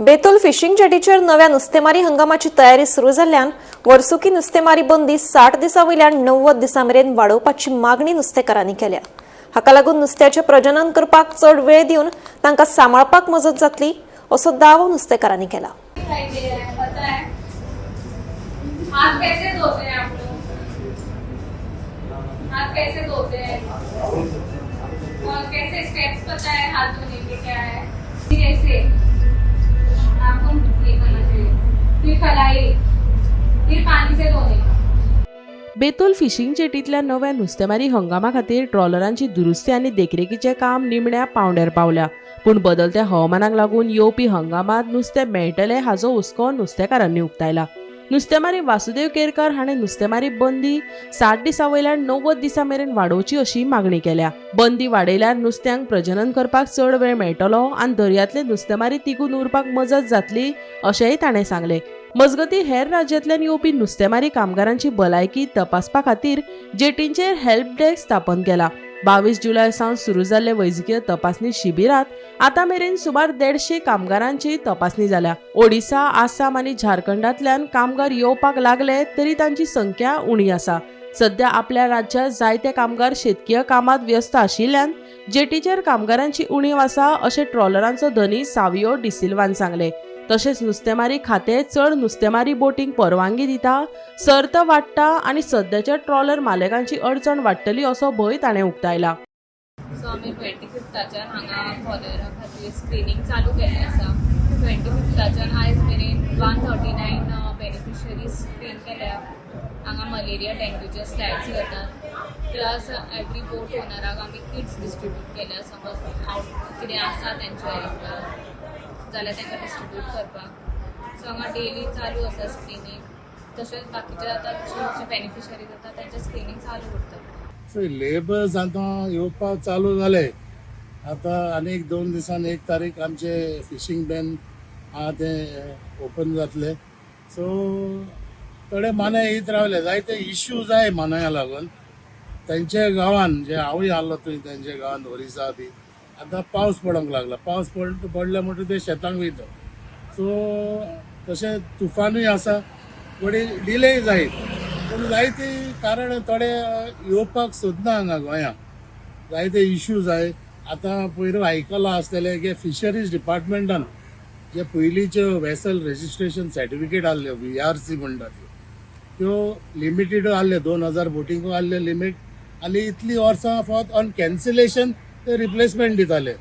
Betul fishing जेटीचेर नव्या नुस्तेमारी हंगामाची तयारी सुरू जाल्ल्यान वर्सुकी नुस्तेमारी बंदी 60 दिसां वयल्यान 90 दिसां मेरेन वाडोवपाची मागणी नुस्तेकारांनी केल्या. हाका लागून नुस्त्याचें प्रजनन करपाक चड वेळ दिवन तांकां सांबाळपाक मजत जातली असो दावो नुस्तेकारांनी केला. दिखाई दे रहा है, पता है? हाथ कैसे धोते हैं आप लोग? हाथ कैसे धोते हैं और कैसे स्टेप्स पता है हाथ धोने के क्या है? कैसे आपको ये करना चाहिए, फिर कलाई, फिर पानी से धोने का. बेतुल फिशिंग जेटींतल्या नव्या नुस्तेमारी हंगामा खातीर ट्रॉलरांची दुरुस्ती आनी देखरेखीचें काम निमण्या पांवड्यार पावल्या. पूण बदलत्या हवामानाक लागून येवपी हंगामांत नुस्तें मेळटलें हाचो हुस्को नुस्तेकारांनी उक्तायला. नुस्तेमारी वासुदेव केरकर हाणें नुस्तेमारी बंदी 60 दिसां वयल्यान 90 दिसां मेरेन वाडोवची अशी मागणी केल्या. बंदी वाडयल्यार नुस्त्यांक प्रजनन करपाक चड वेळ मेळटलो आनी दर्यांतले नुस्तेमारी तिगून उरपाक मजत जातली अशेंय ताणें सांगलें. मजगतीं, हेर राज्यांतल्यान येवपी नुस्तेमारी कामगारांची भलायकी तपासपा खातीर जेटींचेर हेल्प डेस्क स्थापन केला. 22 जुलय सावन सुरू जाल्ले वैजकीय तपासणी शिबिरात आतां मेरेन सुमार 150 कामगारांची तपासणी जाल्या. ओडिसा, आसाम आनी झारखंडांतल्यान कामगार येवपाक लागले तरी तांची संख्या उणी आसा. सध्या आपल्या राज्यात जायते कामगार शेतकीय कामात व्यस्त आशिल्ल्यान जेटीचेर कामगारांची उणीव आसा अशें ट्रॉलरांचो धनी सावियो डिसिल्वान सांगलें. तशेंच नुस्तेमारी खातें चड नुस्तेमारी बोटींक परवानगी दिता, सर्त वाडटा आनी सद्याच्या ट्रॉलर मालकांची अडचण वाडटली असो भंय ताणें उक्तायला. सो आमी 25थाच्यान हांगा कॉलेरा खातीर स्क्रिनींग चालू केल्लें आसा. 25थाच्यान आयज मेरेन 139 बेनिफिशरीज स्क्रीन केल्या. हांगा मलेरिया, डेंग्यूचे स्लॅब्स घेतात. प्लस एवरी बोट ओनराक आमी किट्स डिस्ट्रिब्यूट केल्या. समज आवट कितें आसा तेंचे जाल्यार तांकां डिस्ट्रिब्यूट करपाक. सो हांगा डेली चालू आसा स्क्रिनींग. तशेंच बाकीचे आतां जशे बेनिफिशरीज आसा तेंचें स्क्रिनींग चालू उरता. सो लेबर्स आतां येवपाक चालू जाले. आतां आनी एक 2 दिसान 1 तारीख आमचे फिशींग बॅन आहा तें ओपन जातले. सो थोडे मानाय येयत रावले. जायते इश्यू जाय मानाया लागून तेंच्या गांवान. जे हांवूय आहलो थंय तेंच्या गांवान, ओरिसा बी. आतां पावस पडोंक लागला. पावस पडले म्हणटकीर ते शेतांक वयता. सो तशें तुफानूय आसा, थोडी डिले जायत. पूण जायते कारण थोडे येवपाक सोदना हांगा गोंयांत. जायते इश्यू जाय. आतां पयर आयकलां आसतलें की फिशरीज डिपार्टमेंटान जे पयलींच्यो वेसल रजिस्ट्रेशन सर्टिफिकेट आहल्यो, व्हीआरसी म्हणटा त्यो, त्यो लिमिटेड आहल्यो. 2000 बोटिंगो आहल्यो लिमीट आनी इतली वर्सां फकत ऑन कॅन्सलेशन ते रिप्लेसमेंट दिताले.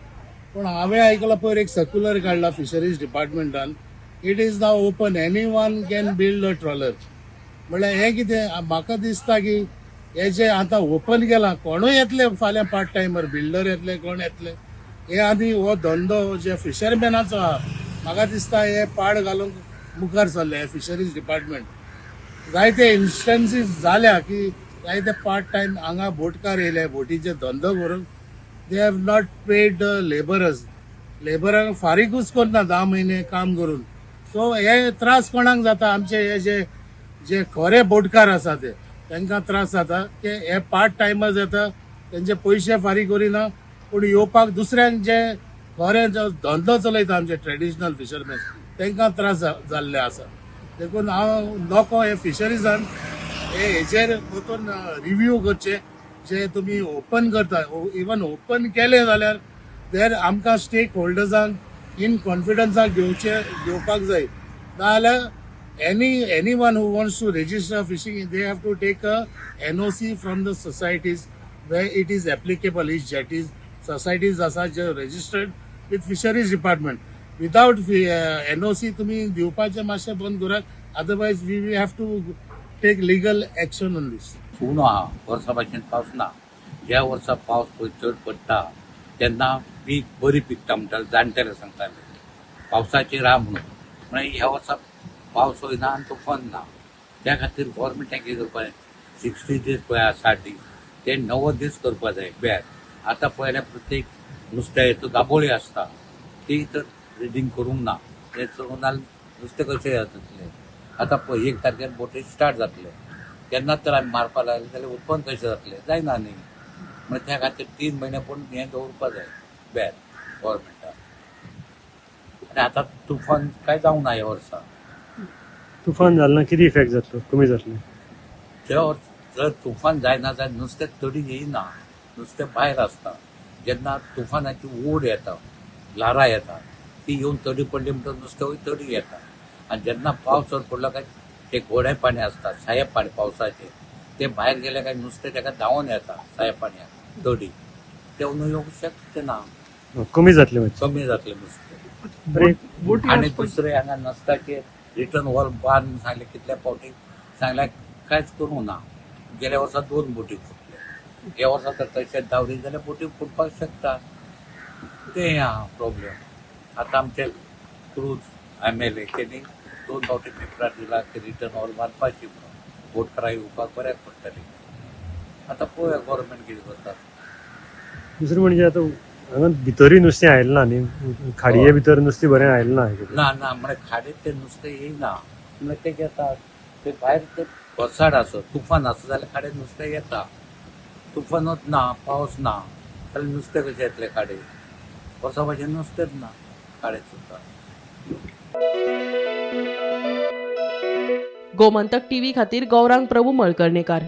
पूण हांवें आयकलां, पयर एक सर्क्युलर काडला fisheries डिपार्टमेंटान, it is now open, anyone can build a trawler. म्हणल्यार हें कितें म्हाका दिसता की हे जे आतां ओपन केलां, कोणूय येतले फाल्यां, पार्ट टायमर बिल्डर येतले, कोण येतले. हे आनी हो धंदो जे फिशरमॅनाचो आहा, म्हाका दिसता हे पाड घालूंक मुखार सरले हे फिशरीज डिपार्टमेंट. जायते इन्स्टन्सीस जाल्या की जायते पार्ट टायम हांगा बोटकार येयले बोटीचे धंदो करून, they have not paid labourers. लेबरांक फारीकूच करना 10 म्हयने काम करून. सो हे त्रास कोणाक जाता? आमचे हे जे जे खरे बोटकार आसा ते, तांकां त्रास जाता की हे पार्ट टायमर्स येता, तेंचे पयशे फारीक करिना. पूण येवपाक दुसऱ्यांक जे खरे जो धंदो चलयता, आमचे ट्रेडिशनल फिशरमॅन, तांकां त्रास जाल्ले आसा. देखून हांव नको हे फिशरीजान हे हेचेर परतून रिव्यू करचे. जे तुमी ओपन करता, इवन ओपन केले जाल्यार देर आमकां स्टेक होल्डर्सांक इन कॉन्फिडन्साक घेवपाक जाय. नाजाल्यार anyone who wants to register fishing, they have to take a NOC from the societies where it is applicable. Each jetties societies आसा जे registered with fisheries department. Without NOC तुम्ही दिवपाचें मातशें बंद करात, otherwise we have to take legal action on this. उणो आहा, वर्सा भाशेन पावस ना. ज्या वर्सा पावस पळय चड पडटा तेन्ना पीक बरी पिकता म्हणटाले जाणटेले, सांगताले पावसाचेर आहा म्हणून. म्हणल्यार ह्या वर्सा पावस वयना आनी तुफान ना. त्या खातीर गोवोरमेंटान कितें करपा जाय, 60 दीस पळय आहा, 60 दीस, ते 90 दीस करपा जाय बॅन. आतां पळयल्यार प्रत्येक नुस्त्या दाबोळी आसता, ती तर ब्रिडींग करूंक ना. तें करूंक ना, नुस्तें कशें जातलें? आतां पळय, 1 तारखेर बोटी स्टार्ट जातले, तेन्ना तर आमी मारपा लागले जाल्यार उत्पन्न कशें जातलें? जायना न्ही. म्हणून त्या खातीर 3 म्हयने पूण हें दवरपा जाय बॅन गोवोरमेंटान. आनी आतां तुफान काय जावंक ना ह्या वर्सा. तुफान जालें ना कितें इफेक्ट जातलो, कमी जातलें? त्या वर्सा जर तुफान जायना जाल्यार नुस्तें तडी येयना, नुस्तें भायर आसता. जेन्ना तुफानाची ओड येता, ल्हारां येता, ती येवन तडी पडली म्हणटकच नुस्तें तडी येता. आनी जेन्ना पावस चड पडलो काय ते गोडे पाणी आसता, सायब पाणी पावसाचें, तें भायर गेलें काय नुस्तें ताका धांवून येता सायब पाणयाक तडी, तें येवंक शकचें ना. कमी जातलें मातशें. कमी जातलें नुस्तें. बरें. आनी दुसरें हांगा नुस्त्याचेर रिटर्न वॉल बांद सांगलें कितल्या फावटी सांगल्यार कांयच करूंक ना. गेल्या वर्सा 2 बोटी फुटले, ह्या वर्सा तर तशेंच धांवली जाल्यार बोटी फुटपाक शकता, तें आहा प्रॉब्लेम. आतां आमचे क्रूज MLA तेणी 2 फावटी पेपरार दिला की रिटर्न वॉल बांदपाची म्हणून, बोटकारां येवपाक बऱ्याक पडटलें. आतां पळोवया गोवोरमेंट कितें करता. दुसरें म्हणजे आतां हांगा भितरूय नुस्तें आयलें ना न्ही, खाडये भितर नुस्तें बरें आयलें ना. ना ना, म्हळ्यार खाडीत तें नुस्तें येयना, म्हळ्यार तें येता ते भायर, ते घोसाड आसत तुफान आसत जाल्यार खाडीत नुस्तें येता. तुफानूच ना, पावस ना जाल्यार नुस्तें कशें येतलें खाडीत? वर्सा भाशेन नुस्तेंच ना खाडीत सुद्दां. गोमंतक टीव्ही खातीर गौरांग प्रभू मळकर्णेकार.